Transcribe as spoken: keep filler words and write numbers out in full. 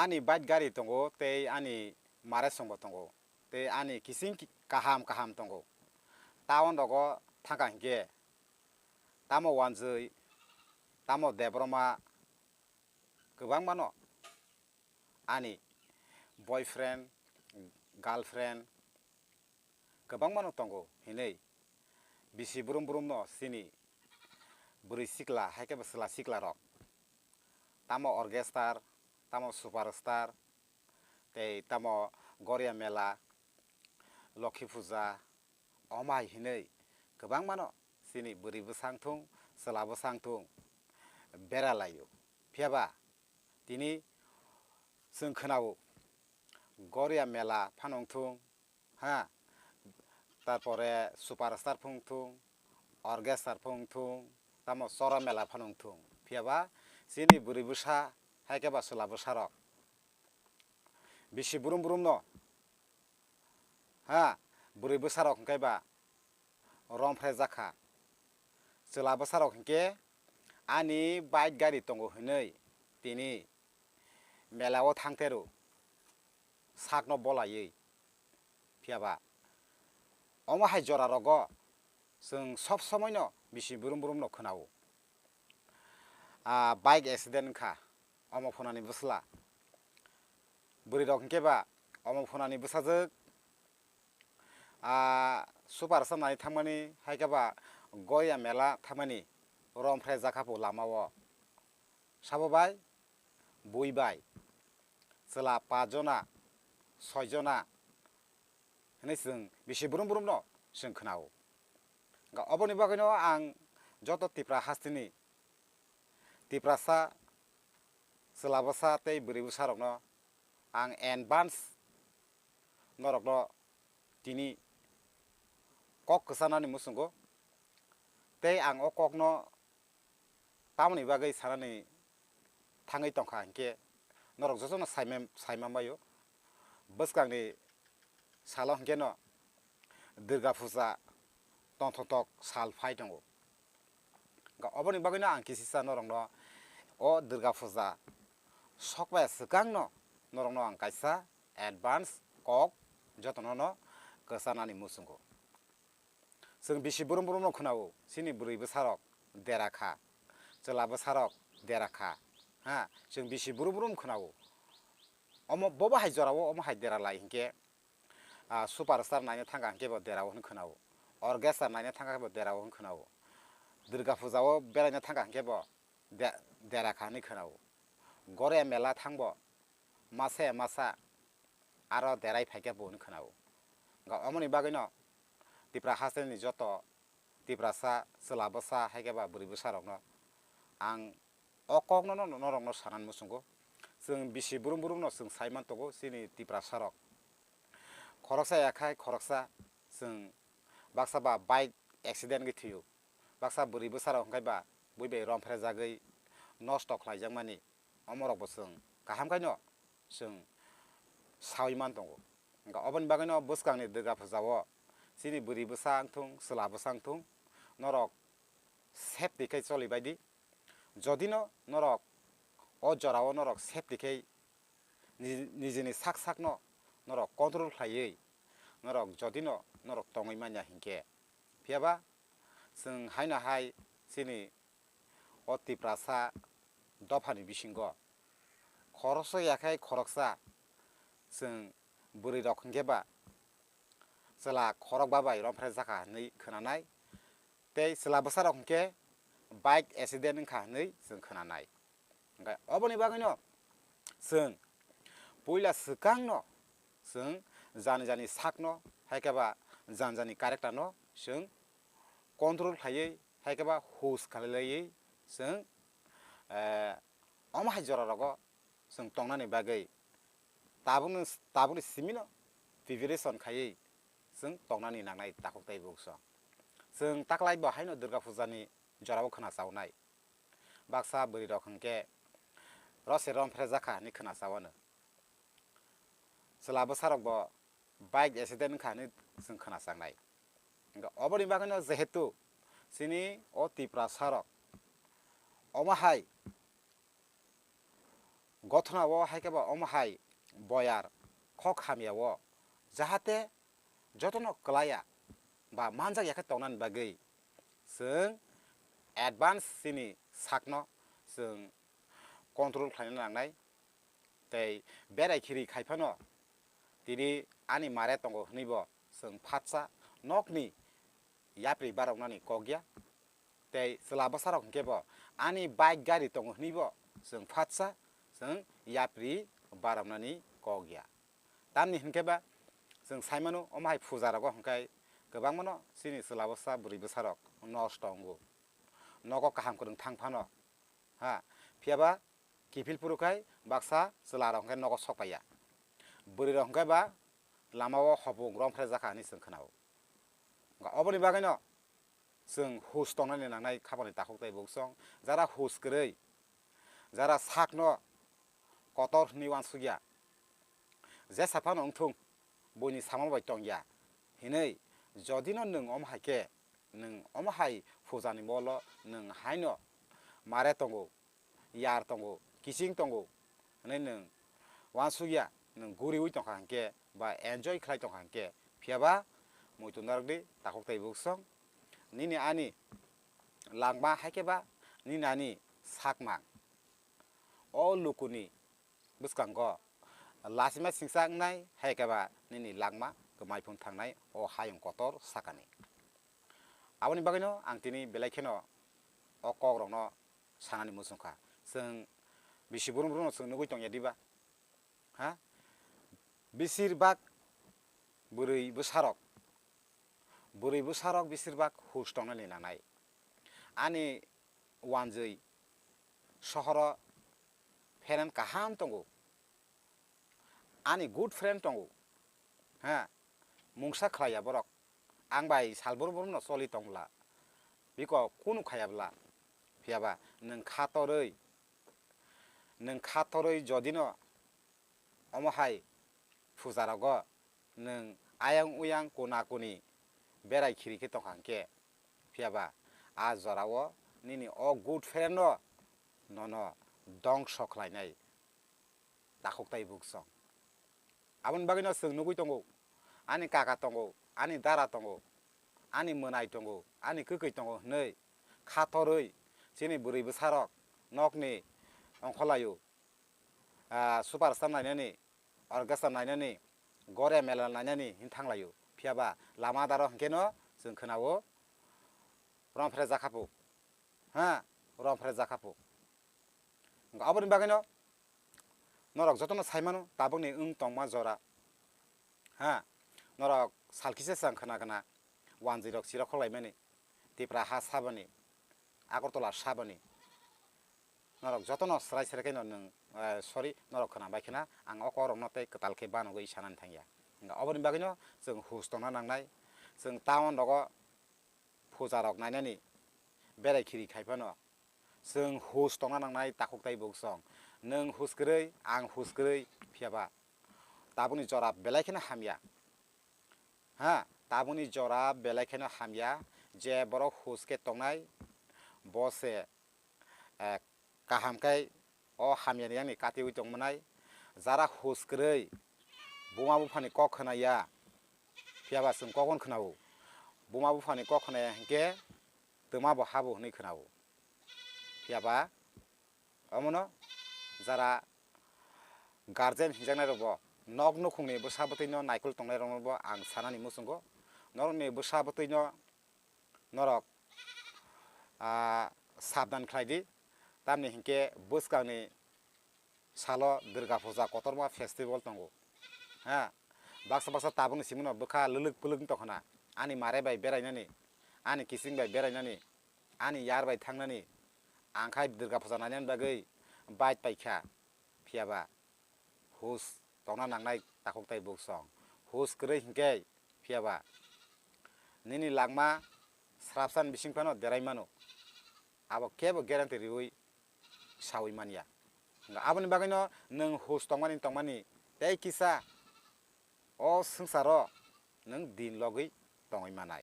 Ani bike gari tongo tei ani maresongbo tongo tei ani kising ki-, kaham kaham tongo. Town rogo thangkha hinkhe tamo Wanjwi, tamo Debbarma, kwbangmano ani boyfriend, girlfriend kwbangmano tongo hinwi bisi brum brumno chini bwrwi sikla hai khe bo chwla siklarok, tamo orchestar, tamo superstar, tei tamo Goria mela, Lokhi puja, omo hai hinwi kwbangmano chini bwrwi bwsa wng thung, chwla bwsa wng thung, bera laio. Phiya ba tini chwng khwnao Goria mela phano wng thung, ha, tarpore superstar phano wng thung, orchestar phano wng thung, tamo chora mela phano wng thung. Phiya ba chini bwrwi bwsa hai khe ba chwla bwsarok bisi brum brumno, ha, bwrwi bwsarok hwnkhe ba romphre jakha. Chwla bwsarok hwnkhe ani bike gari tongo hinwi tini mela o thang teru sakno bolaiwi. Phiya ba omo hai jora rogo chwng sob somoino bisi brum brumno khwnao. Ah, bike accident wngkha omo phunani bwsla. Bwrwi rok hwnkhe ba omo phunani bwsajwk, ah, superstar nai thangmani hai khe ba Goria mela thangmani romphre jakha po lama o. Sabo bai, bui bai, chwla pachjona, soijona hinwi chwng bisi brum brumno chwng khwnao. Ga oboni bagwino ang joto Tipra hasteni Tiprasa, chwla bwsa tei bwrwi bwsarokno ang advance norokno tini kok kwchanani muchungo. Tei ang o kokno tamoni bagwi sanani thangwi tongkha hinkhe norok jotono saimem-, saimambaio. Bwskangni salo hinkhe no Durga Puja tongthoktok sal phai tongo. Ga oboni bagwino ang kisisa norokno o Durga Puja sokpaya swkangno norokno ang kaisa advance kok jotono no kwchanani muchungo. Chwng bisi brum brumno khwnao, chini bwrwi bwsarok dera kha, chwla bwsarok dera kha, ha, chwng bisi brum brum khwnao. Omo bobo hai jorao omo hai dera lai hinkhe, ah, superstar naina thangkha hinkhe bo derao hwnwi khwnao, orchestra naina thangkha hinkhe bo derao hwnwi khwnao, Durga Puja o beraina thangkha hinkhe bo de-, dera kha hwnwi khwnao, Goria mela thangbo masa ya masa aro derai phaikhe bo hwnwi khwnao. Ga omoni bagwino Tipra hasteni joto Tiprasa, chwla bwsa, hai khe ba bwrwi bwsarokno ang o kokno no norokno sanani muchungo. Chwng bisi brum brumno chwng sai man tongo chini Tiprasarok. Khoroksa ya khai khoroksa chwng baksa ba bike accident wngwi thwio. Baksa bwrwi bwsarok hwnkhe ba bui bai romphre jagwi nosto khlaijakmani omorokbo chwng kaham khaino chwng saui man tongo. Hwnkhe oboni bagwino bwskangni Durga Puja o chini bwrwi bwsa wngthung, chwla bwsa wngthung, norok safety khe choli bai di. Jodino norok o jorao norok safety khe ni-, nijini sak sakno norok control khlaiwi norok jodino norok tongwi manya hinkhe, phiya ba chwng haino hai chini o Tiprasa dophani bisingo khoroksa ya khai khoroksa chwng bwrwi rok hinkhe ba chwla khorokba bai romphre jakha hinwi khwnanai, tei chwla bwsarok hinkhe bike accident wngkha hinwi chwng khwnanai. Hwnkhe oboni bagwino chwng puila swkangno chwng jani jani sakno, hai khe ba jani jani character no chwng control khlaiwi, hai khe ba hus khlaiwi chwng, eh, omo hai jora rogo chwng tongnani bagwi tabukni, tabukni simino preparation khaiwi chwng tongnani nangnai takhuk tei bukso. Chwng taklai bo haino Durga Puja ni jorao khna chaunai. Baksa bwrwi rok hwnkhe rose romphre jakha hinwi khna chawano. Chwla bwsarok bo bike accident wngkha hinwi chwng khna changnai. Hwnkhe oboni bagwino jehetu chini o Tiprasa rok omo hai gothona o hai khe ba omo hai boyar khok hamya o jahate jotono kwlaiya ba manjak ya khe tongnani bagwi chwng advance chini sakno chwng control khlaina nangnai. Tei berai khiri khai phano tini ani mare tongo hwnwi bo chwng phatsa nokni yapri baroknani kok ya. Tei chwla bwsarok hwnkhe bo ani bike gari tongo hwnwi bo chwng phatsa chwng yapri baroknani kok ya. Tamni hwnkhe ba chwng sai mano omo hai puja rogo hwnkhe kwbangmano chini chwla bwsa bwrwi bwsarok nosto wngo. Nogo kaham kwrwng thang phano ha, phiya ba kiphil phuru khai baksa chwla rok hwnkhe nogo sok paiya. Bwrwi rok hwnkhe ba lama o hopung romphre jakha hwnwi chwng khwnao. Oboni bagwino chwng hus tongnani nangnai khapani takhuk tei buksong, jara hus kwrwi, jara sakno kotor hwnwi uansukya, jesa phano wngthung, buini samung bai tongya hinwi jodino nwng omo hai khe, nwng omo hai pujani molo nwng haino mare tongo, yar tongo, kiching tongo hwnwi nwng uansukya, nwng guriui tongkha hinkhe ba enjoy khlai tongkha hinkhe, phiya ba muitu narwkdi takhuk tei buksong, nini ani langma hai khe ba nini ani sakma o lukuni bwskango lachima singsa wngnai, hai khe ba nini langma kwmai phung thangnai o hayung kotor sakani. Aboni bagwino ang tini belai kheno o kokrokno sanani muchung kha. Chwng bisi brum brumno chwng nugui tongya diba? Ha? Besir bak bwrwi bwsarok, bwrwi bwsarok besir bak hus tongnani nangnai. Ani wanjwi sohoro friend kaham tongo, ani good friend tongo, ha, mungsa khlaiya borok, ang bai sal brum brumno choli tongla, biko kunu khaya bwla, phiya ba nwng kha torwi, nwng kha torwi jodino omo hai puja rogo nwng ayang uyang kuna kuni berai khiri khe tongkha hinkhe, phiya ba a jora o nini o good friend no nono dongso khlainai takhuk tai buksong. Aboni bagwino chwng nugui tongo, ani kaka tongo, ani dara tongo, ani mwnai tongo, ani kwkwi tongo hwnwi kha torwi chini bwrwi bwsarok nokni ongkhorlaio, ah, superstar nainani, orchestra nainani, gore mela nainani hin thanglaio. Phiya ba lama daro hinkhe no chwng khwnao romphre jakhapu, ha, romphre jakhapu. Aboni bagwino norok jotono sai mano tabukni wng tongma jora, ha, norok sal kisa swkang khna khna wanjwi rok chirok khok laimani, Tipra ha saboni, Agartala saboni. Norok jotono srai srai khe no nwng, eh, sorry, norok khna bai khna ang o kokrokno tei kwtal khe banogwi sanani thangya. Hwnkhe oboni bagwino chwng hus tongna nangnai. Chwng town rogo puja rok nainani berai khiri khai phano chwng hus tongna nangnai takhuk tai buksong. Nwng hus kwrwi, ang hus kwrwi, phiya ba tabukni jora belai kheno hamya. Ha, tabukni jora belai kheno hamya, je borok hus khe tongnai, bo se, eh, kaham khe o hamyani yakni katiui tongmanai. Jara hus kwrwi buma buphani kok khwnaya, phiya ba chwng kok hwn khwnao. Buma buphani kok khwnaya hinkhe twma bo habo hwnwi khwnao. Phiya ba omono jara guardian hinjaknai rokbo, nok nukhungni bwsa bwtwino naikol tongnai roknobo ang sanani muchungo, norokni bwsa bwtwino norok, ah, sabdan khlai di, tamni hinkhe bwskangni salo Durga Puja kotorma festival tongo. Ha, baksa baksa tabukni simi no bwkha lwlwk pwlwk wng tongkha na, ani mare bai berainani, ani kiching bai berainani, ani yar bai thangnani, ang khai Durga Puja nainani bagwi bike paikha, phiya ba hus tongna nangnai takhuk tai buksong. Hus kwrwi hinkhe phiya ba nini langma srapsani bising phano derai mano, abo kebo guarantee riui saui manya. Hwnkhe aboni bagwino nwng hus tongmani tongmani tei kisa o swngcharo nwng din logwi tongwi manai.